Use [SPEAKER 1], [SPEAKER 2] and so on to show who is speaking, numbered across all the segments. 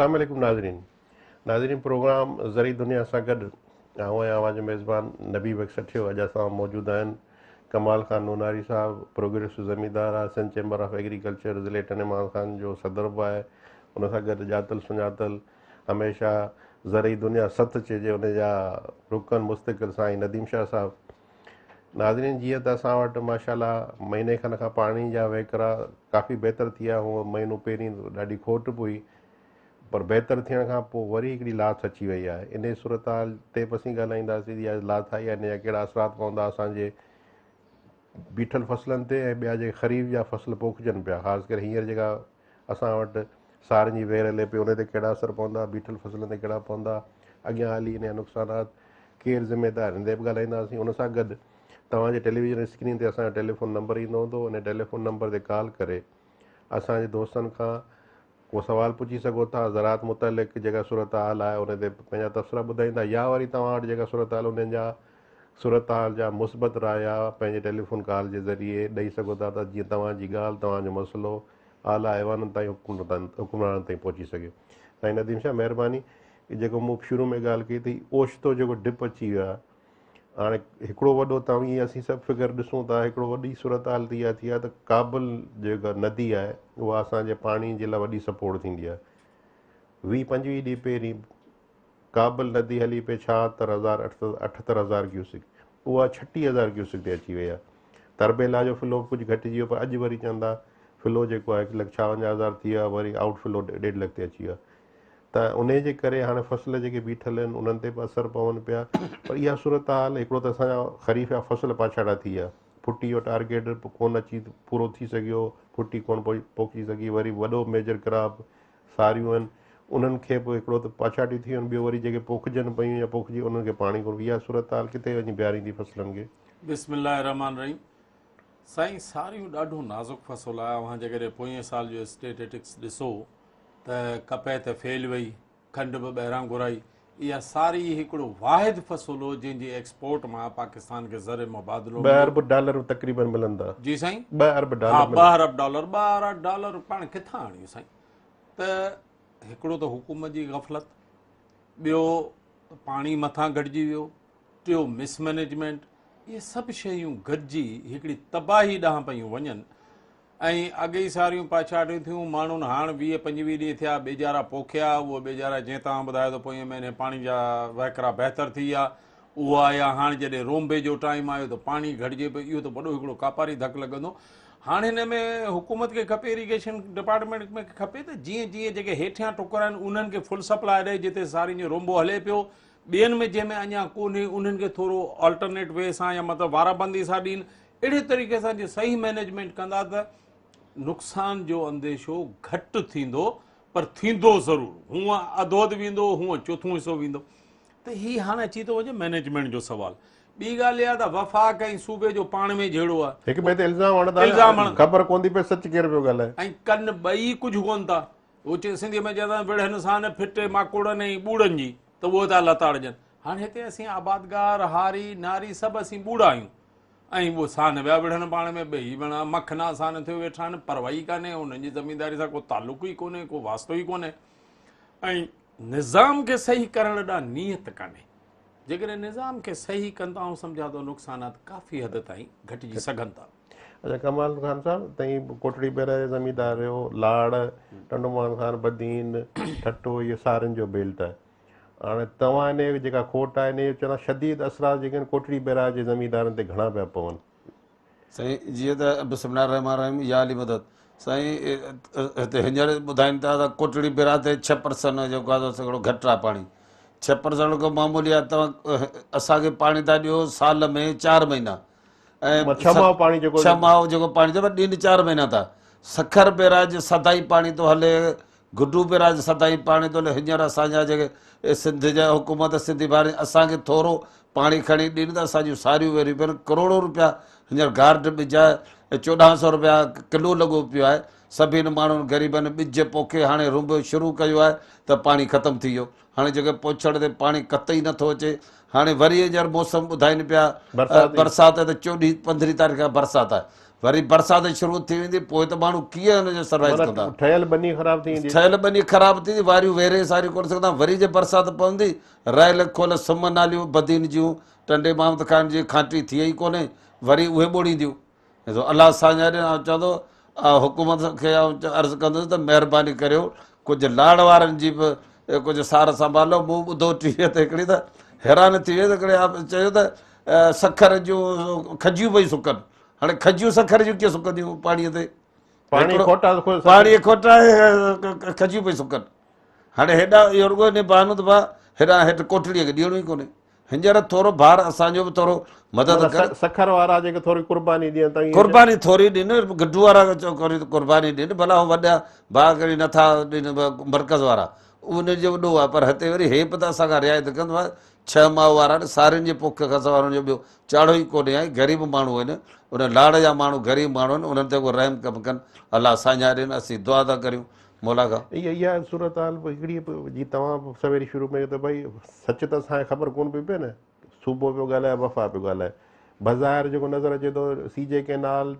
[SPEAKER 1] اسلام عليڪم ناظرين ناظرين پروگرام زرعي دنيا سان گڏ آئون آهيان اوهان جو ميزبان نبي بخش سٺيو اڄ اسان موجود آهن ڪمال خان نوناري صاحب پروگريسو زميندار آهي سنڌ چيمبر آف ايگريڪلچر ضلعي ٽنڊي محمد خان جو صدر به آهي ان سان گڏ ڄاتل سڃاتل هميشه زرعي دنيا ست چئجي ان جا رڪن مستقل سائين نديم شاهه صاحب ناظرين جيئن ته اسان وٽ ماشاء الله مهيني کن کان پاڻي جا وهڪرا ڪافي بهتر ٿي ويا هونء مهينو پهرين ڏاڍي کوٽ به هئي پر بهتر ٿيڻ کان پوء وري هڪڙي لاٿ اچي وئي آهي انهي صورتحال تي به اسين ڳالهائينداسين اها لاٿ آئي آهي ان جا ڪهڙا اثرات پوندا اسان جي بيٺل فصلن تي ۽ ٻيا جيڪي خريف جا فصل پوکجن پيا خاص ڪري هينئر جيڪا اسان وٽ سارين جي وير هلي پئي ان تي ڪهڙا اثر پوندا، بيٺل فصلن تي ڪهڙا پوندا، اڳيان هلي ان جا نقصانات ڪير ذميدار ان تي به ڳالهائينداسين ان سان گڏ توهان جي ٽيليويزن اسڪرين تي اسان جو ٽيليفون نمبر ايندو هوندو ان ٽيليفون نمبر تي ڪال ڪري اسان جي دوستن کان ڪو سوال پڇي سگهو ٿا زراعت متعلق جيڪا صورتحال آهي ان تي پنهنجا تبصرا ٻڌائيندا يا وري توهان وٽ جيڪا صورتحال انهن جا صورتحال جا مثبت رايا پنهنجي ٽيليفون ڪال جي ذريعي ڏئي سگهو ٿا ته جيئن توهان جي ڳالهه توهان جو مسئلو اعليٰ ايوانن تائين حڪمرانن تائين پهچي سگهي. سائين نديم شاهه مهرباني جيڪو مون شروع ۾ ڳالهه ڪئي ته هي اوچتو جيڪو ڊپ اچي ويو آهي هاڻي هڪڙو وڏو توهين اسين سڀ فگر ڏسون ٿا هڪڙو وڏي صورتحال ته اها ٿي آهي ته ڪابل جيڪا ندي آهي اها اسان جي پاڻي جي لاء وڏي سپورٽ ٿيندي آهي ويهه پنجويهه ڏينهن پهرين ڪابل ندي هلي پئي ڇاهتر هزار اٺهتر هزار ڪيوسڪ اها ڇٽيهه هزار ڪيوسڪ تي اچي وئي آهي. تربيلا جو فلو به ڪجهه گهٽجي ويو پر اڄ وري چون ٿا فلو جيڪو آهي هڪ لک ڇاونجاهه هزار ٿي ويو آهي وري آئوٽ فلو ڏيڍ لک تي اچي ويو آهي ته انهي جي ڪري هاڻي فصل جيڪي بيٺل آهن انهن تي به اثر پون پيا پر اها صورتحال هڪڙو ته اسان جا خريف جا فصل پاڇاڙا ٿي ويا ڦٽي جو ٽارگيٽ ڪونه اچي پورو ٿي سگهيو ڦٽي ڪونه پوکجي سگهي وري وڏو ميجر ڪراپ ساريون آهن انهن کي به هڪڙو ته پاڇاٽيون ٿي ويون ٻيو وري جيڪي پوکجن پيون يا پوکجي انهن کي پاڻي ڪونه اها صورتحال ڪٿي وڃي بيهاريندي فصلن کي.
[SPEAKER 2] بسم الله الرحمٰن الرحيم سائين ساريون ڏاڍو نازڪ فصل آهي اوهان جيڪڏهن پوئين سال جو اسٽيٽيٽڪس ڏسو ته ڪپهه ته فيل وئي کنڊ به ٻاهران گهرائي اها ساري هڪڙو واحد فصل هو جنهن جي ايڪسپورٽ مان پاڪستان کي زر مبادلو
[SPEAKER 1] ٻه ارب ڊالر تقريبن ملن ٿا.
[SPEAKER 2] جي سائين
[SPEAKER 1] ٻه ارب ڊالر
[SPEAKER 2] ها ٻه ارب ڊالر ٻه ارب ڊالر پاڻ ڪٿان آڻيون سائين ته هڪڙو ته حڪومت جي غفلت ٻيو پاڻي مٿان گهٽجي ويو ٽيو مس مئنيجمينٽ اهي سڀ شيون گڏجي هڪڙي تباهي ڏانهن پيون وڃن ۽ اڳي ئي ساريون پاڇاٽيون ٿيون، ماڻهن هاڻ 20 25 ڏينهن ٿيا ٻيجارا پوکيا، اهو ٻيجارا جنهن توهان ٻڌايو ته پوئين مهيني پاڻي جا وهڪرا بهتر ٿي ويا، اهو آيا، هاڻ جڏهن رونبي جو ٽائيم آيو ته پاڻي گهٽجي پيو، اهو ته وڏو هڪڙو ڪاپاري ڌڪ لڳندو. هاڻ هن ۾ حڪومت کي کپي اريگيشن ڊپارٽمينٽ ۾ کپي ته جيئن جيئن جيڪي هيٺيان ٽڪر آهن انهن کي فل سپلاء ڏئي جتي سارين جو رونبو هلي پيو، ٻين ۾ جنهن ۾ اڃا ڪونهي انهن کي ٿورو آلٽرنيٽ وي سان يا مطلب وارابندي سان ڏين، اهڙي طريقي سان جي صحيح مئنيجمينٽ ڪندا ته نقصان جو انديشو گهٽ ٿيندو پر ٿيندو ضرور هونء اڌو اڌ ويندو هونء چوٿون حصو ويندو ته هي هاڻي اچي ٿو وڃي مئنيجمينٽ جو سوال ٻي ڳالهه اها ته وفاق ۽ صوبي جو پاڻ ۾ جهيڙو آهي
[SPEAKER 1] هڪ ٻئي تي الزام هڻندا الزام هڻندا خبر ڪون ٿي پئي سچ ڪير پيو ڳالهائي
[SPEAKER 2] ۽ ڪن ٻئي ڪجهه ڪون ٿا هو چي سنڌي ۾ چوندا آهن وڙهن سان ڦٽي ماڪوڙن ۽ ٻوڙن جي ته اهو ٿا لتاڙجن هاڻي هتي اسين آبادگار هاري ناري سڀ اسين ٻوڙا آهيون ۽ اهو سان ويا وڙهن پاڻ ۾ ٻئي بڻا مکنا سان ٿيو ويٺا آهن پرواهه ئي ڪانهي انهن جي زمينداري سان ڪو تعلق ئي ڪونهي ڪو واسطو ئي ڪونهي ۽ نظام کي صحيح ڪرڻ ڏانهن نيت ڪانهي جيڪڏهن نظام کي صحيح ڪن ته آئون سمجهان ٿو نقصانات ڪافي حد تائين گهٽجي سگهن ٿا.
[SPEAKER 1] اچا ڪمال خان صاحب تئين ڪوٽڙي بئراج جا زميندار آهيو لاڙ ٽنڊو محمد خان بدين ٺٽو اهي سارين جو بيلٽ آهي هاڻي توهان انهيء جيڪا کوٽ آهي انهيء جو چوندا شديد اثرات جيڪي آهن ڪوٽڙي بئراج جي زميندارن تي گهڻا پيا پون.
[SPEAKER 3] سائين جيئن ته بسم الله الرحمٰن الرحيم يا علي مدد سائين هتي هينئر ٻڌائين ٿا ته ڪوٽڙي بئراج تي ڇهه پرسنٽ جيڪو آهي سو هڪڙو گهٽ آهي پاڻي ڇهه پرسنٽ ڪو معمولي آهي توهان اسان کي پاڻي ٿا ڏيو سال ۾ چار مهينا ۽
[SPEAKER 1] ڇهه ماهو پاڻي جيڪو
[SPEAKER 3] ڇهه ماهو جيڪو پاڻي ٿو ڏين چار مهينا ٿا سکر بئراج سدائين پاڻي ٿو هلي گڊو بئراج سدائين پاڻي ٿو هلي هينئر اسان جا جيڪي سنڌ جا حڪومت سنڌي ڀاري اسان کي ٿورو پاڻي کڻي ڏين ته اسان جون ساريون ويريون پين ڪروڙو روپيا هينئر گارڊ ٻج 14 سو روپيا ڪلو لڳو پيو آهي سڀين ماڻهن غريبن ٻج پوکي هاڻي رنب شروع ڪيو آهي ته پاڻي ختم ٿي ويو هاڻي جيڪي پوڇڙ تي پاڻي قطعي نٿو اچي هاڻي وري هينئر موسم ٻڌائين پيا برسات ته 14 15 تاريخ کان برسات آهي. وري برسات شروع ٿي ويندي پوء ته ماڻهو ڪيئن ان جو سروائيز ڪندا.
[SPEAKER 1] ٺهيل ٻني خراب ٿي ويندي.
[SPEAKER 3] ٺهيل ٻني خراب ٿي ويندي، واريون ويري ساريون ڪونه سگهندا، وري جي برسات پوندي رهيل کول سم ناليون بدين جون ٽنڊي محمد خان جي کانٽي ٿئي ئي ڪونهي وري اهي ٻوڙينديون. سو الله سائين ڏي آئون چوندو حڪومت کي آئون عرض ڪندس ته مهرباني ڪريو ڪجهه لاڙ وارن جي به ڪجهه سار سنڀالو. مون ٻڌو ٽي وي تي هڪڙي ته حيران ٿي ويس، هڪڙي چيو ته سکر جون کجيون پئي سڪن، هاڻي کجيون سکر جون ڪيئن سڪنديون پاڻيء تي؟
[SPEAKER 1] پاڻي کوٽ آهي،
[SPEAKER 3] پاڻي کوٽ آهي، کجيون پئي سڪن. هاڻي هيڏا اهو رڳو انهي بهانو ته ڀاء هيڏانهن هيٺ ڪوٽڙيء کي ڏيڻو ئي ڪونهي. هينئر ٿورو ڀار اسان جو به ٿورو مدد ڪر.
[SPEAKER 1] سکر وارا جيڪي ٿوري قرباني ڏين ته
[SPEAKER 3] قرباني ٿوري ڏين، گڊو وارا قرباني ڏين، ڀلا هو وڏا ڀاء ڪري نٿا ڏين مرڪز وارا، ان جو وڏو آهي، پر هتي وري هي به ته اسان کان رعايت ڪن. ڇهه ماهه وارا آهن، سارين جي پوک کان سواء انهن جو ٻيو چاڙهو ئي ڪونهي ۽ غريب ماڻهو آهن، ان لاڙ جا ماڻهو غريب ماڻهو آهن، انهن تي ڪو رحم ڪم ڪن، الله ساڃاهه ڏين، اسين دعا ٿا ڪريون مولا کان.
[SPEAKER 1] اها صورتحال به هڪڙي جي توهان به سويري شروع ۾ ته ڀئي سچ ته اسان کي خبر ڪونه پئي پئي نه، صوبو پيو ڳالهائي وفا پيو ڳالهائي، بظاهر جيڪو نظر اچي ٿو سي جي ڪينال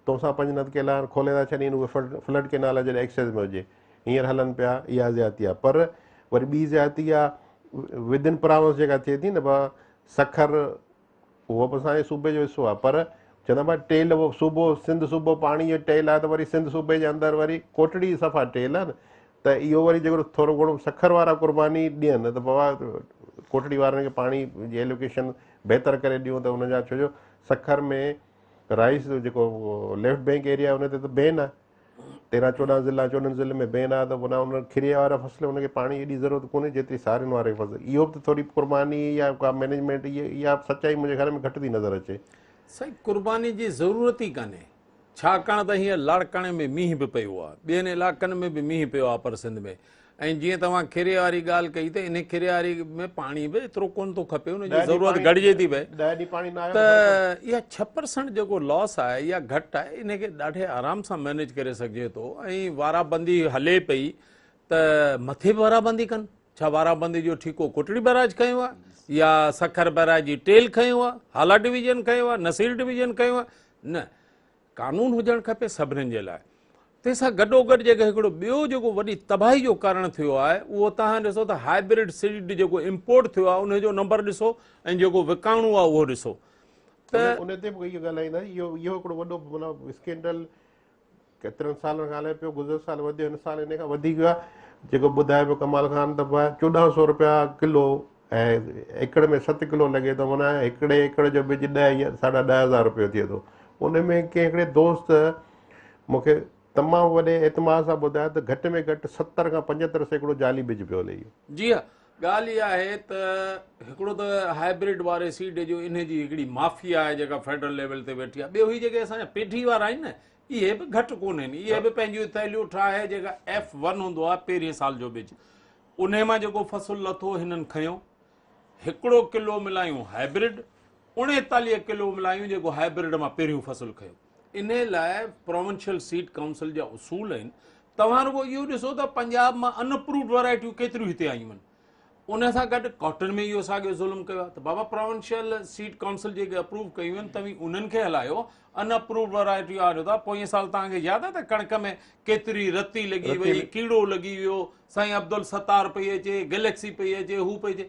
[SPEAKER 1] تونسا پنجند ڪينال کولي ٿا ڇڏين، اهي فلڊ ڪينال جڏهن ايڪسيس ۾ هجي هينئر هلن پيا، اها زيادتي آهي. پر وري ٻي زيادتي آهي ود ان پراونس جيڪا ٿئي ٿي نه ڀا سکر اهو به اسان جي صوبي جو حصو آهي، پر چوندا ڀا ٽيل صوبو سنڌ صوبو پاڻي جو ٽيل آهي ته وري سنڌ صوبي جي اندر وري ڪوٽڙي صفا ٽيل آهي نه، ته اهو وري جيڪو ٿورو گهڻو سکر وارا قرباني ڏين ته بابا ڪوٽڙي وارن کي پاڻي جي ايلوڪيشن بهتر ڪري ڏيون ته ان جا، ڇو جو سکر ۾ رائيس جيڪو ليفٽ بينڪ ايريا ان تي ته بين آهي، 13 14 ضلعا 14 ضلعن ۾ بين آهي ته معنيٰ ان کري وارا فصل ان کي پاڻي ايڏي ضرورت ڪونهي جيتري سارين واري فصل. اهو به ته ٿوري قرباني يا ڪا مئنيجمينٽ اها سچائي منهنجي خيال ۾ گهٽ ٿي نظر اچي.
[SPEAKER 2] سائين قرباني جي ضرورت ئي ڪانهي، ڇاڪاڻ ته هينئر لاڙڪاڻي ۾ مينهن به پيو آهي، ٻين علائقن ۾ به مينهن پيو آهي پر سنڌ ۾ ۽ جيئن توهان کري واري ڳالهه ڪئي ته انهي کري واري ۾ پاڻي به ايترو ڪونه ٿو کپي، ان جي ضرورت گهٽجي ٿي پئي ته اها 6% جيڪو لاس آهي يا گهٽ آهي انهي کي ڏاڍي آرام سان مئنيج ڪري سگهجي ٿو ۽ وارابندي هلي پئي ته مٿي به وارابندي ڪن. ڇا وارابندي جو ٺيڪو ڪوٽڙي بئراج کنيو آهي يا سکر بئراج جي ٽيل کنيو آهي، هالا ڊويزن کنيو آهي، نصير ڊويزن کنيو آهي؟ نه، قانون هجڻ کپي سڀني جي لاء. تنهن سان گڏوگڏ جيڪو هڪڙو ٻيو جيڪو وڏي تباهي جو ڪارڻ ٿيو آهي اهو توهان ڏسو ته هائبرڊ سيڊ جيڪو امپورٽ ٿيو آهي ان جو نمبر ڏسو ۽ جيڪو وڪاڻو آهي اهو ڏسو ته
[SPEAKER 1] ان تي به اهو ڳالهائيندا اهو هڪڙو وڏو معنيٰ اسڪينڊل ڪيترن سالن کان هلي پيو، گذريل سال وڌيو هن سال ان کان وڌيڪ ويو آهي. جيڪو ٻڌائي پيو ڪمال خان ته 1400 روپيا ڪلو ۽ ايڪڙ ۾ 7 ڪلو لڳي ٿو، معنيٰ هڪڙي ايڪڙ جو ٻج ڏهه يا ساڍا ڏهه هزار روپيو ٿئي ٿو. ان ۾ ڪنهن هڪڙي دوست مون کي تمام وڏي اعتماد سان ٻڌايو ته گهٽ ۾ گهٽ 70 کان 75% جعلي ٻج پيو هلي اهو.
[SPEAKER 2] جي ها، ڳالهه اها آهي ته هڪڙو ته هائبرڊ واري سيڊ جو انهي جي هڪڙي مافيا آهي جيڪا فيڊرل ليول تي ويٺي آهي. ٻيو هي جيڪي اسان جا پيڍي وارا آهن نه اهي به گهٽ ڪونهن، اهي به پنهنجيون ٿيلهيون ٺاهي جيڪا ايف ون هوندو آهي پهرين سال جو ٻج انهي مان جيڪو فصل لٿو هنن کنيو هڪڙو ڪلو ملايون هائبرڊ 39 ڪلو ملايون جيڪو هائبرڊ مان پهريون فصل کنيو. انهي لاء پراونشل سيڊ ڪائونسل جا اصول آهن. توهان رڳو اهو ڏسو ته پنجاب مان ان اپرووڊ ورائٽيون ڪيتريون هتي آيون آهن. ان سان گڏ ڪاٽن ۾ اهو ساڳيو ظلم ڪيو آهي ته بابا پراونشل سيڊ ڪائونسل جيڪي اپروو ڪيون آهن توهين انهن کي هلايو، ان اپرووڊ ورائٽيون آڻيو ٿا. پوئين سال توهان کي ياد آهي ته ڪڻڪ ۾ ڪيتري رتي لڳي وئي، ڪيڙو لڳي ويو، سائين عبدالستار پئي اچي، گليڪسي پئي اچي، هو پئي اچي.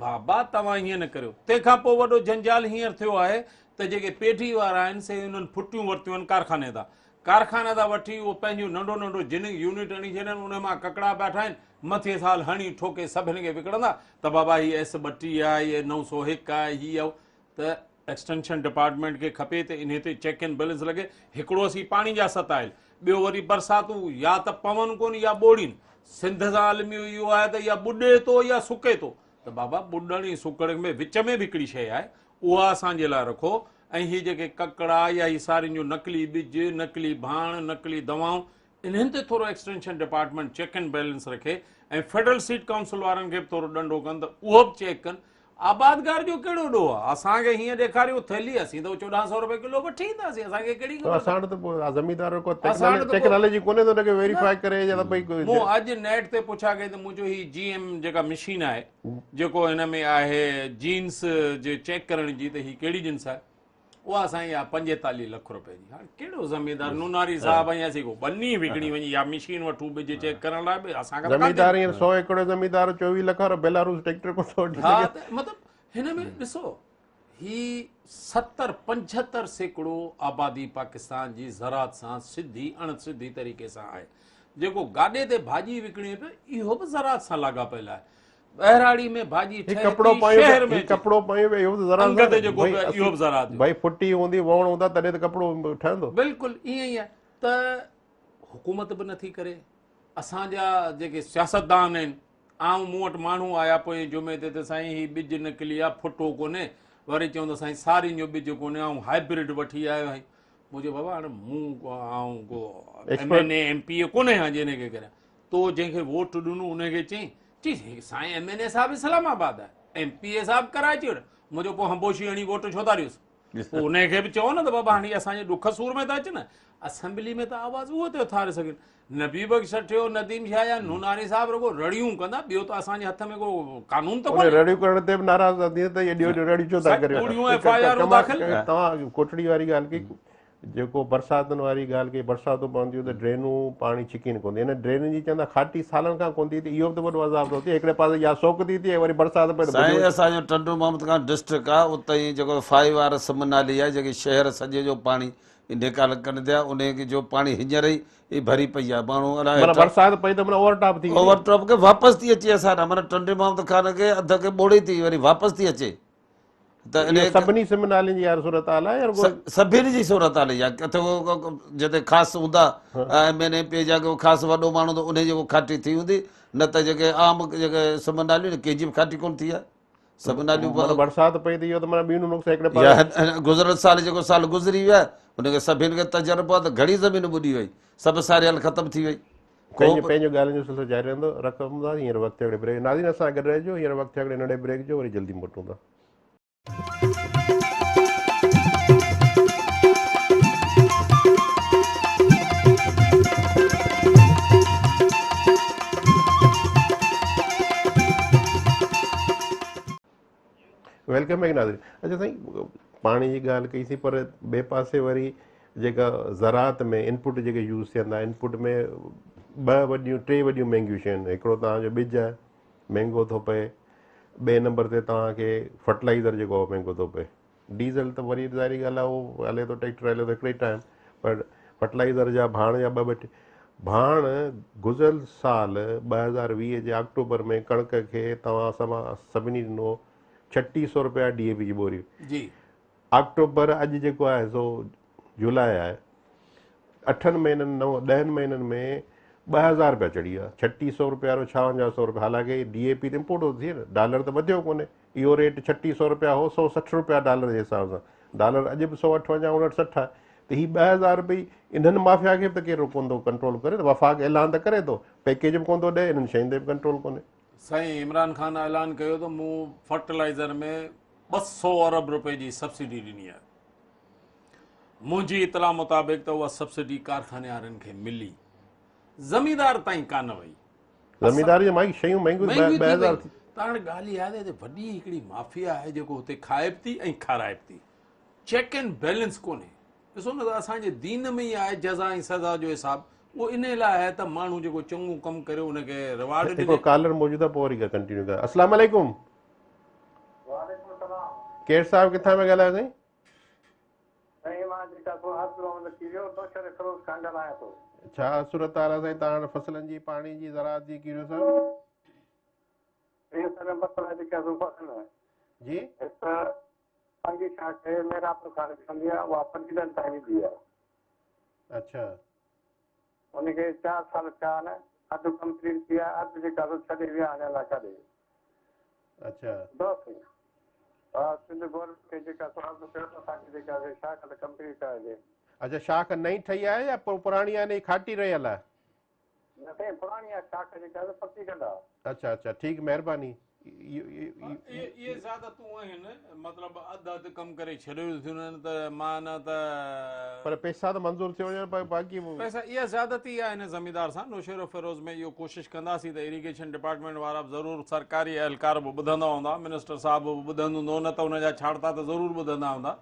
[SPEAKER 2] بابا توهان ائين نه ڪريو. تنهن کان پوء وڏو جنجال هينئر ٿيو آهي ته جيڪي پيڍي وارا آهن سي انهن ڦٽيون ورتيون آهن ڪارخاني تان. ڪارخاني تان وٺي اهو پنهنجون ننڍو ننڍو جننگ يونٽ هڻي ڇڏين، ان مان ڪڪڙا پيا ٺاهين، مٿين سال هڻي ٺوڪي سڀني کي وڪڻندا ته بابا هي ايس 32 آهي، هي 901 آهي، هي اهو. ته ايڪسٽينشن ڊپارٽمينٽ کي کپي ته انهي تي چيڪ اينڊ بيلنس لڳي. هڪڙو اسين پاڻي جا ستايل، ٻيو وري برساتون يا ته پون ڪونه يا ٻوڙين. سنڌ سان الميو اهو آهي ته يا ٻڏي ٿو يا سڪي ٿو. ته بابا ٻڏڻ ۽ سڪڻ ۾ وچ ۾ به هڪڙي شيء آهي، اها اسان جي لاء رکو. ۽ هي جيڪي ڪڪڙا يا هي سارين جو نقلي ٻج، نقلي ڀاڻ، نقلي دوائون، انهن تي ٿورو extension department check and balance رکي ۽ فيڊرل سيڊ ڪائونسل وارن کي به ٿورو ڏنڊو ڪن ته اهو به چيڪ ڪن. آبادگار جو ڪهڙو ڏوهه آهي؟ اسان کي هيئن ڏيکاريو ٿيلهي، اسين ته 1400 روپيه ڪلو وٺي اينداسين، اسان کي ڪهڙي خبر؟
[SPEAKER 1] اسان وٽ ته پوء زميندار ڪو ٽيڪنالاجي ڪونهي ته ان کي ويريفائي ڪري يا ته ڀئي
[SPEAKER 2] مون اڄ نيٽ تي پڇا ڪئي ته مون چيو هي جي ايم جيڪا مشين آهي جيڪو هن ۾ آهي جينس جي چيڪ ڪرڻ جي ته هي ڪهڙي جنس آهي؟ اها سائين آ 45 لک رپئي جي. هاڻي ڪهڙو زميندار نوناري صاحب ۽ اسين ڪو ٻني وڪڻي وڃي يا مشين وٺون ٻج چيڪ ڪرڻ لاء به اسان کان ته ڪانه
[SPEAKER 1] زميندار هينئر 100 ايڪڙ جو زميندار 24 لک وارو بيلاروس ٽريڪٽر ڪونه ٿو وٺي
[SPEAKER 2] ها
[SPEAKER 1] سگهي.
[SPEAKER 2] ته مطلب هن ۾ ڏسو هي 70 75% آبادي پاڪستان جي زراعت سان سڌي اڻ سڌي طريقي سان آهي. جيڪو گاڏي تي ڀاڄي وڪڻي پيو اهو به زراعت سان لاڳاپيل آهي. ٻهراڙي ۾ ڀاڄي
[SPEAKER 1] هي
[SPEAKER 2] ٺهي
[SPEAKER 1] ڪپڙو
[SPEAKER 2] ٿي
[SPEAKER 1] پايون
[SPEAKER 2] شهر ۾
[SPEAKER 1] هي
[SPEAKER 2] اچي
[SPEAKER 1] ڪپڙو پايون پيا اهو به زراعت
[SPEAKER 2] انگ تي جيڪو پيو اهو به زراعت جو.
[SPEAKER 1] ڀئي ڦٽي هوندي ووڻ هوندا تڏهن ته ڪپڙو ٺهندو.
[SPEAKER 2] بلڪل ائين ئي آهي ته حڪومت به نٿي ڪري. اسان جا جيڪي سياستدان آهن آئون مون وٽ ماڻهو آيا پوئين جمعي تي ته سائين هي ٻج نڪلي آ ڦٽو ڪونهي وري چون ته سائين سارين جو ٻج ڪونهي آئون هائبرڊ وٺي آيو آهيان. مون چيو بابا هاڻي مون آئون ڪو M N A M P A ڪونهي هان جنهن کي ڪريان تو جنهن کي ووٽ ڏنو ان کي چئين چي سائين ايم اين اي صاحب اسلام آباد آهي ايم پي اي صاحب ڪراچي وٽ مون چيو پوء هنبوشي هڻي ووٽ ڇو ٿا ڏيوس پوء ان کي به چئو نه ته بابا هاڻي اسان جي ڏک سور ۾ ته اچ نه اسيمبلي ۾ ته آواز اهو ٿو اٿاري سگهن نبي بخش سٺيو نديم شاهه يا نوناري صاحب رڳو رڙيون ڪندا ٻيو ته اسان جي هٿ ۾ ڪو قانون ته ڪونهي.
[SPEAKER 1] رڙيون ڪرڻ تي به ناراض ٿا ٿين ته ايڏيون وڏيون رڙيون ڇو ٿا ڪريو.
[SPEAKER 2] ڪوڙيون ايف I آرون داخل.
[SPEAKER 1] توهان ڪوٽڙي واري ڳالهه ڪئي جيڪو برساتن واري ڳالهه ڪئي برساتون پونديون ته ڊرينون پاڻي ڇڪين ڪونه ٿي هن ڊرينن جي چوندا کاٽي سالن کان ڪونه ٿي ٿئي اهو به ته وڏو عذاب ٿو ٿئي هڪڙي پاسي يا سوڪ ٿي ٿئي وري برسات پئي ته
[SPEAKER 3] سائين اسان جو ٽنڊو محمد خان ڊسٽرڪٽ آ اتي ئي جيڪو فائيو آر سم نالي آهي جيڪي شهر سڄي جو پاڻي نيڪال ڪن ٿيا انهي جو پاڻي هينئر ئي ڀري پئي آ ماڻهو الاء
[SPEAKER 1] معنيٰ برسات پئي ته معنيٰ اوور ٽاپ ٿي
[SPEAKER 3] اوور ٽاپ کي واپس ٿي اچي اسان ڏانهن معنيٰ ٽنڊي محمد خان کي اڌ کي ٻوڙي ٿي وري واپس ٿي اچي ته
[SPEAKER 1] انهي سڀني سم نالين جي اها صورت حال آهي يا رڳو
[SPEAKER 3] سڀني جي صورت حال اها ڪٿي جتي خاص هوندا ايم اين اي پي جا ڪو خاص وڏو ماڻهو ته انهي جي ڪو کاٽي ٿي هوندي نه ته جيڪي عام جيڪي سم ناليون آهن ڪنهن جي به کاٽي ڪونه ٿي آهي سڀ ناليون
[SPEAKER 1] معنيٰ برسات پئي ته اهو ته معنيٰ ٻيڻو نقص هڪڙي
[SPEAKER 3] يا گذريل سال جيڪو سال گذري ويو آهي ان کي سڀني کي تجربو آهي ته گهڻي زمين ٻڏي وئي سڀ ساريل ختم ٿي وئي
[SPEAKER 1] پنهنجو پنهنجو ڳالهين جو سلسلو جاري رهندو رکندا هينئر وقت ٿيو هڪڙي بريڪ ناظرين اسان سان گڏ رهجو هينئر وقت ٿيو هڪڙي ننڍي بريڪ جو وري جلدي موٽون ٿا. Welcome back ناظرين اچا سائين پاڻي جي ڳالهه ڪئي سين پر ٻئي پاسي وري جيڪا زراعت ۾ انپوٽ جيڪي يوز ٿين ٿا انپوٽ ۾ ٻه وڏيون ٽي وڏيون مهنگيون شيون هڪڙو توهان جو ٻج آهي مهنگو ٿو پئي ٻئي نمبر تي توهان کي فرٽلائزر جيڪو آهي مهنگو ٿو پئي ڊيزل ته وري ظاهري ڳالهه آهي اهو هلي ٿو ٽريڪٽر هلي ٿو هڪڙي ٽائيم پر فرٽلائزر جا ڀاڻ جا ٻه ٻه ٽي ڀاڻ گذريل سال 2020 جي آڪٽوبر ۾ ڪڻڪ کي توهان اسان سڀني ڏنو 3600 روپيا ڊي اي پي جي ٻوري
[SPEAKER 2] جي
[SPEAKER 1] آڪٽوبر اڄ جيڪو آهي سو جولاء آهي اٺن مهينن نو ڏهن مهينن ۾ 2000 روپيا چڙهي ويا 3600 روپيا وارو 5600 روپيا حالانڪه ڊي اي پي ته امپورٽ ٿو ٿئي نه ڊالر ته وڌيو ڪونهي اهو ريٽ 3600 روپيا هو 160 روپيا ڊالر جي حساب سان ڊالر اڄ به 158 59 60 آهي ته هي 2000 روپئي انهن مافيا کي به ته ڪير ڪونه ٿو ڪنٽرول ڪري ته وفاق اعلان ته ڪري ٿو پيڪيج به ڪونه ٿو ڏئي انهن شين تي به ڪنٽرول ڪونهي.
[SPEAKER 2] سائين عمران خان اعلان ڪيو ته مون فرٽيلائزر ۾ 200 ارب روپئي جي سبسڊي ڏني آهي منهنجي اطلاع مطابق ته اها سبسڊي ڪارخاني وارن کي ملي زميندار تائين ڪانه وئي.
[SPEAKER 1] زميندار جي مائي شيون مهنگيون
[SPEAKER 2] مهنگيون ٿي ويون ته هاڻي ڳالهه اها آهي ته وڏي هڪڙي مافيا آهي جيڪو هتي کائي به ٿي ۽ کارائي به ٿي چيڪ اينڊ بيلنس ڪونهي ڏسو نه ته اسان جي دين ۾ ئي آهي جزا ۽ سزا جو حساب اهو ان لاء آهي ته ماڻهو جيڪو چڱو ڪم ڪري ان کي ريوارڊ ڏجي.
[SPEAKER 1] هڪڙو ڪالر موجود آهي پوء وري ڪنٽينيو ڪندا. السلام عليڪم.
[SPEAKER 4] وعليڪم السلام.
[SPEAKER 1] ڪير صاحب ڪٿان پيا ڳالهايو سائين؟
[SPEAKER 4] سائين مان جيڪا سو عرض محمد کيريو نوشهري فيروز کان ڳالهايان ٿو.
[SPEAKER 1] ڇا صورتحال آهي سائين توهان وٽ فصلن جي پاڻي جي زراعت جي کيريو صاحب؟
[SPEAKER 4] سائين اسان جا مسئلا جيڪي سو فصل
[SPEAKER 1] جي
[SPEAKER 4] هڪ ته پنگي شاخ کي ميرانپور کان نڪرندي آهي اها پنجيلن تائين ويندي آهي.
[SPEAKER 1] اڇا.
[SPEAKER 4] ان کي 4 سال ٿيا آهن اڌ ڪمپليٽ ٿي آهي اڌ جيڪا سو ڇڏي ويا آهن الاء ڪاڏي.
[SPEAKER 1] اڇا.
[SPEAKER 4] بس ها سنڌ گورنمينٽ کي جيڪا سو عرض ڪيو ته اسان کي جيڪا سي شاخ ته ڪمپليٽ ڪرائجي.
[SPEAKER 1] اڇا شاخ نئين ٺهي آهي يا پراڻي آهي نئين کاٽي رهيل آهي؟
[SPEAKER 4] نه سائين پراڻي آهي شاخ جيڪا سو پڪي ڪندا.
[SPEAKER 1] اڇا اڇا ٺيڪ مهرباني.
[SPEAKER 2] اهي زيادتون آهن مطلب اڌ اڌ ڪم ڪري ڇڏيو ٿيون وڃن ته معنيٰ ته.
[SPEAKER 1] پر پئسا ته منظور ٿيو وڃن پر باقي.
[SPEAKER 2] پئسا اها زيادتي آهي هن زميندار سان نوشهروفيروز ۾ اهو ڪوشش ڪنداسين ته ايريگيشن ڊپارٽمينٽ وارا به ضرور سرڪاري اهلڪار به ٻڌندا هوندا منسٽر صاحب به ٻڌندو هوندو نه ته ان جا ڇاڙتا ته ضرور ٻڌندا هوندا.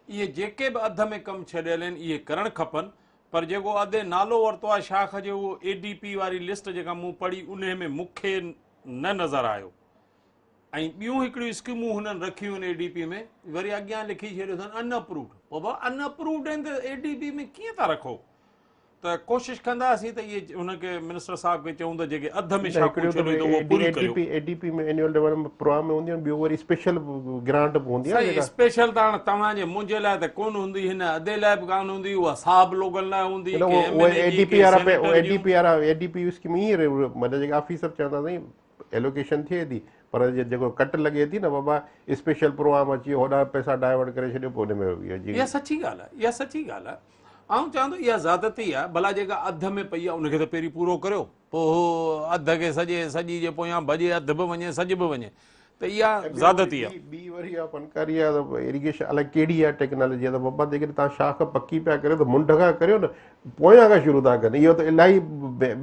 [SPEAKER 2] اهي جيڪي به اڌ ۾ ڪم ڇڏيل آهن اهي ڪرڻ کپن پر جيڪو ادي نالو ورتو آهي شاخ جو اهو اي ڊي پي واري لسٽ جيڪا مون پڙهي انهي ۾ مون کي نه نظر آيو ۽ ٻيون هڪڙيون اسڪيمون هنن رکيون آهن اي ڊي پي ۾ وري اڳيان لکي ڇڏيو اٿن ان اپرووڊ بابا ان اپرووڊ آهن ته اي ڊي پي ۾ ڪيئن ٿا رکو ته ڪوشش ڪنداسين ته اهي هن کي منسٽر صاحب کي چئون ته جيڪي اڌ ۾ شاخون ڇڏيو ته اهو پوري ڪريو.
[SPEAKER 1] A D P ۾ annual development program ۾ هونديون آهن ٻيو وري اسپيشل گرانٽ به هوندي آهي
[SPEAKER 2] سائين اسپيشل ته هاڻ توهان جي منهنجي لاء ته ڪونه هوندي هن ادي لاء به ڪانه هوندي اها صاحب لوگن لاء هوندي ڪي ايم اين اي جي ڪي سينيٽر
[SPEAKER 1] اي ڊي پي وارا اي ڊي پي اسڪيم ائين مطلب جيڪي آفيسر چوندا سائين ايلوڪيشن ٿئي ٿي پر جيڪو ڪٽ لڳي ٿي نه بابا اسپيشل پروگرام اچي ويو هوڏانهن پئسا ڊائيورٽ ڪري ڇڏيو پوء ان ۾
[SPEAKER 2] اها سچي ڳالهه آهي اها سچي ڳالهه آهي آئون چوان ٿو اها زيادتي آهي ڀلا جيڪا اڌ ۾ پئي آهي ان کي ته پهرين پورو ڪريو پوء هو اڌ کي سڄي سڄي جي پويان ڀڄي اڌ به وڃي سڄ به وڃي ته اها زيادتي آهي.
[SPEAKER 1] ٻي وري اها فنڪاري آهي ته ايريگيشن الائي ڪهڙي اها ٽيڪنالاجي آهي ته بابا جيڪڏهن توهان شاخ پڪي پيا ڪريو ته منڍ کان ڪريو نه پويان کان شروع ٿا ڪن اهو ته الاهي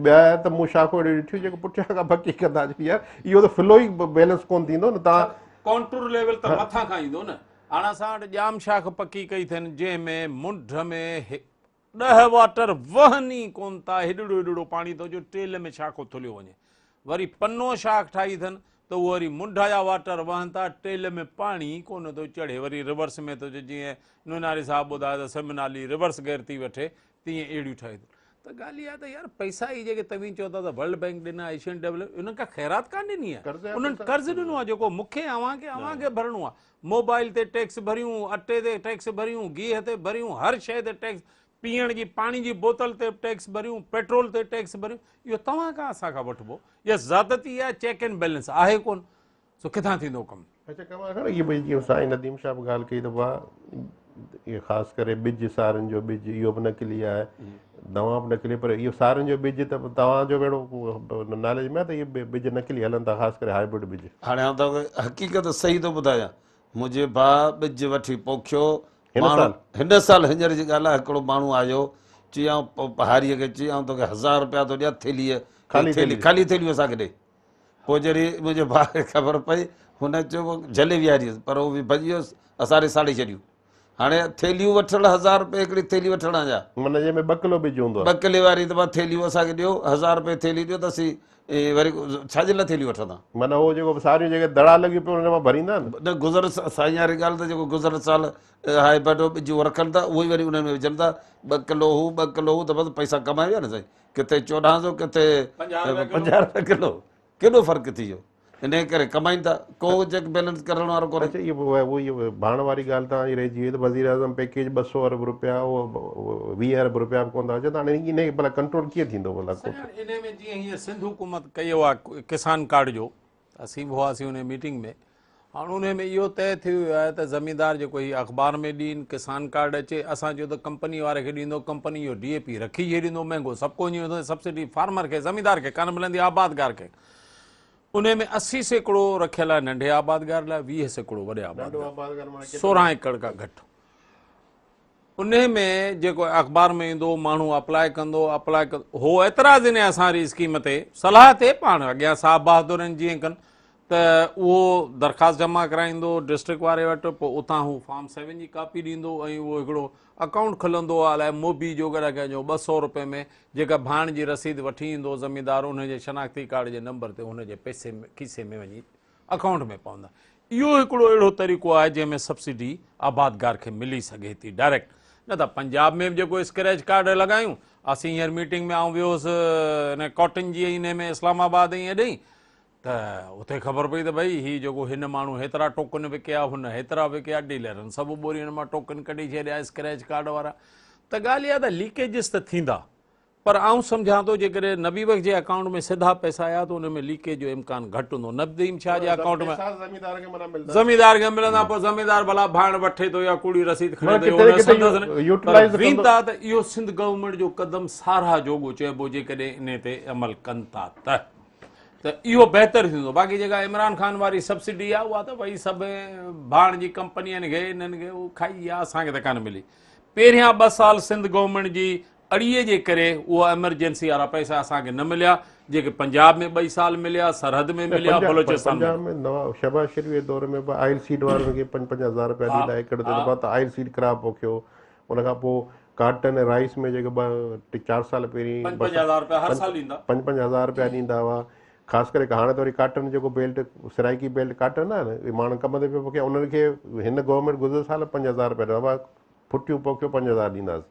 [SPEAKER 1] ٻيا ته مون شاخون اهڙيون ڏٺيون جيڪو پٺيان کان پڪي ڪندا اچن يار اهو ته فلو ئي بيلنس ڪونه ٿيندو نه توهان
[SPEAKER 2] ڪانٽور ليول ته مٿان کان ايندو نه هاڻ اسان وٽ ڄام شاخ پڪي ڪئي اٿن جنهن ۾ منڍ ۾ ڏهه واٽر وهن ئي ڪونه ٿا، هيڏڙو هيڏڙو پاڻي ٿو اچي، ٽيل ۾ شاخو ٿليو وڃي. وري پنو شاخ ٺاهي اٿن ته اهو وري منڍ جا واٽر وهن ٿا، ٽيل ۾ پاڻي ئي ڪونه ٿو چڙهي، وري ريورس ۾ ٿو اچي، جيئن نوناري صاحب ٻڌايو ته سم نالي ريورس گيئر ٿي وٺي، تيئن اهڙيون ٺاهي اٿن. ته ڳالهه اها ته يار پئسا هي جيڪي توهين چئو ٿا ته ورلڊ بئنڪ ڏنا، ايشين ڊولپ، انهن ڪا خيرات ڪانه ڏني آهي، انهن قرض ڏنو آهي جيڪو مون کي اوهان کي اوهان کي ڀرڻو آهي. موبائل تي ٽيڪس ڀريون، اٽي تي ٽيڪس ڀريون، گيهه تي ڀريون، هر شيء تي ٽيڪس، پيئڻ جي پاڻي جي بوتل تي به ٽيڪس ڀريون، پيٽرول تي ٽيڪس ڀريون، اهو توهان کان اسان کان وٺبو، اها زيادتي آهي، چيڪ اينڊ بيلنس آهي ڪونه، سو ڪٿان ٿيندو ڪم؟
[SPEAKER 1] اڇا ڪمال خان اهي ڀئي جيئن سائين نديم شاهه به ڳالهه ڪئي ته ڀاء اهي خاص ڪري ٻج سارين جو ٻج اهو به نقلي آهي دوا به نقلي پر اهو سارين جو ٻج ته توهان جو به اهڙو ناليج ۾ آهي ته اهي ٻج نقلي هلن ٿا خاص ڪري هائبرڊ ٻج.
[SPEAKER 3] هاڻي آئون توهان کي حقيقت صحيح ٿو ٻڌايان منهنجي ڀاء ٻج وٺي پوکيو
[SPEAKER 1] هن سال؟
[SPEAKER 3] هن سال هينئر جي ڳالهه آهي هڪڙو ماڻهو آيو چيائون هاريء کي چيائون آئون توکي هزار رپيا ٿو ڏيان ٿيلهيء
[SPEAKER 1] خالي ٿيلهي
[SPEAKER 3] خالي ٿيلهيون اسان کي ڏي پوء جڏهن منهنجي ڀاء کي خبر پئي هن چيو جهلي ويهاريس پر هو به ڀڄي ويس اسان ڏي ساڙي ڇڏيون هاڻي ٿيلهيون وٺڻ هزار روپيه هڪڙي ٿيلهي وٺڻ جا.
[SPEAKER 1] معنيٰ جنهن ۾ ٻه ڪلو ٻج هوندو آهي.
[SPEAKER 3] ٻه ڪلي واري ته مان ٿيلهيون اسان کي ڏيو هزار روپيه ٿيلهي ڏيو ته اسين وري ڇا جي لاء ٿيلهيون وٺندا.
[SPEAKER 1] معنيٰ اهو جيڪو ساريون جيڪي دڙا لڳيون پيون انهن مان ڀريندا آهن.
[SPEAKER 3] نه گذريل سائين واري ڳالهه ته جيڪو گذريل سال هائبرڊ ٻج اهو رکن ٿا اهو ئي وري انهن ۾ وجهن ٿا ٻه ڪلو هو ٻه ڪلو هو ته بس پئسا ڪمائي ويا نه سائين ڪٿي چوڏهن سو ڪٿي 50 روپيه ڪلو ڪيڏو فرق ٿي ويو. انهيء ڪري ڪمائين ٿا، ڪو چيڪ بيلنس ڪرڻ وارو ڪونهي.
[SPEAKER 1] اڇا اهو اهو ڀاڻ واري ڳالهه تان ئي رهجي وئي ته وزيراعظم پيڪيج 200 ارب رپيا اهو 20 ارب رپيا به ڪونه ٿا اچن ته هاڻي انهيء کي ڀلا ڪنٽرول ڪيئن ٿيندو ڀلا ڪو.
[SPEAKER 2] سائين هاڻي انهيء ۾ جيئن هينئر سنڌ حڪومت ڪيو آهي ڪسان ڪارڊ جو ته اسين به هئاسين انهيء ميٽنگ ۾ هاڻ انهيء ۾ اهو طئي ٿي ويو آهي ته زميندار جيڪو هي اخبار ۾ ڏين ڪسان ڪارڊ اچي اسان چيو ته ڪمپني واري کي ڏيندو ڪمپني اهو ڊي اي پي رکي ڇڏيندو مهنگو سڀ ڪو وڃي ويندو سبسڊي فارمر کي زميندار کي ڪانه ملندي آبادگار کي انهي ۾ 80% رکيل آهي ننڍي آبادگار لاء 20% وڏي آبادگار 16 ايڪڙ کان گهٽ انهي ۾ جيڪو اخبار ۾ ايندو ماڻهو اپلاء ڪندو اپلاء ڪندو هو اعتراض انهي اسان واري اسڪيم تي صلاح تي پاڻ اڳيان صاحب بهادر آهن جيئن ڪن ته اهو درخواست جمع ڪرائيندو ڊسٽرڪٽ واري وٽ پوء اتان هو فارم 7 جي ڪاپي ڏيندو ۽ اهو هڪڙو اڪائونٽ کلندو آهي الائي موبي جو ڪڏهن ڪنهن جو 200 روپئي ۾ جيڪا ڀاڻ جي رسيد وٺي ايندو زميندار ان جي شناختي ڪارڊ جي نمبر تي هن جي پئسي کيسي ۾ وڃي اڪائونٽ ۾ پوندا. اهو هڪڙو اهڙو طريقو آهي جنهن ۾ سبسڊي آبادگار کي ملي سگهي ٿي ڊائريڪٽ نه ته پنجاب ۾ به جيڪو اسڪريچ ڪارڊ لڳايون اسين هينئر ميٽنگ ۾ آئون ويو هوس ان ڪاٽن جي انهي ۾ اسلام آباد ۽ هيڏي ته اتي خبر پئي ته ڀئي هي جيڪو هن ماڻهو هيترا ٽوڪن وڪيا هن هيترا وڪيا ڊيلرن سڀ ٻورين مان ٽوڪن ڪڍي ڇڏيا اسڪريچ ڪارڊ وارا ته ڳالهه اها ته ليڪيجز ته ٿيندا پر آئون سمجهان ٿو جيڪڏهن نبي بخش جي اڪائونٽ ۾ سڌا پئسا آيا ته ان ۾ ليڪيج جو امڪان گهٽ هوندو نديم شاهه جي اڪائونٽ ۾ زميندار کي ملندا پوء زميندار ڀلا ڀاڻ وٺي ٿو يا ڪوڙي رسيد کڻي ٿو ويندا ته اهو سنڌ گورنمينٽ جو قدم ساراهه جوڳو چئبو جيڪڏهن انهي تي عمل ڪن ٿا ته ته اهو بهتر ٿيندو باقي جيڪا عمران خان واري سبسڊي آهي اها ته ڀئي سڀ ڀاڻ جي ڪمپنين کي انهن کي اهو کائي ويا اسان کي ته ڪانه ملي پهريان ٻه سال سنڌ گورنمينٽ جي اڙي جي ڪري اها ايمرجنسي وارا پئسا اسان کي نه مليا جيڪي پنجاب ۾ ٻئي سال مليا، سرحد ۾ مليا، بلوچستان ۾
[SPEAKER 1] پنجاب ۾ نواز شهباز شريف جي دور ۾ به آئل سيڊ وارن کي پنج پنج هزار رپيا ڏيندا ايڪڙ تي ته ته آئل سيڊ ڪراپ پوکيو. ان کان پوء ڪاٽن ۽ رائس ۾ جيڪي ٻه ٽي چار سال پهرين
[SPEAKER 2] پنج پنج هزار رپيا هر سال ڏيندا.
[SPEAKER 1] پنج پنج هزار رپيا ڏيندا هئا. خاص ڪري هاڻي ته وري ڪاٽن جيڪو بيلٽ سرائيڪي بيلٽ ڪاٽن آهي نه اهي ماڻهن ڪم تي پيو پوکي انهن کي هن گورنمينٽ گذريل سال 5000 رپيا ڏنا ڦٽيون پوکيو 5000 ڏينداسين.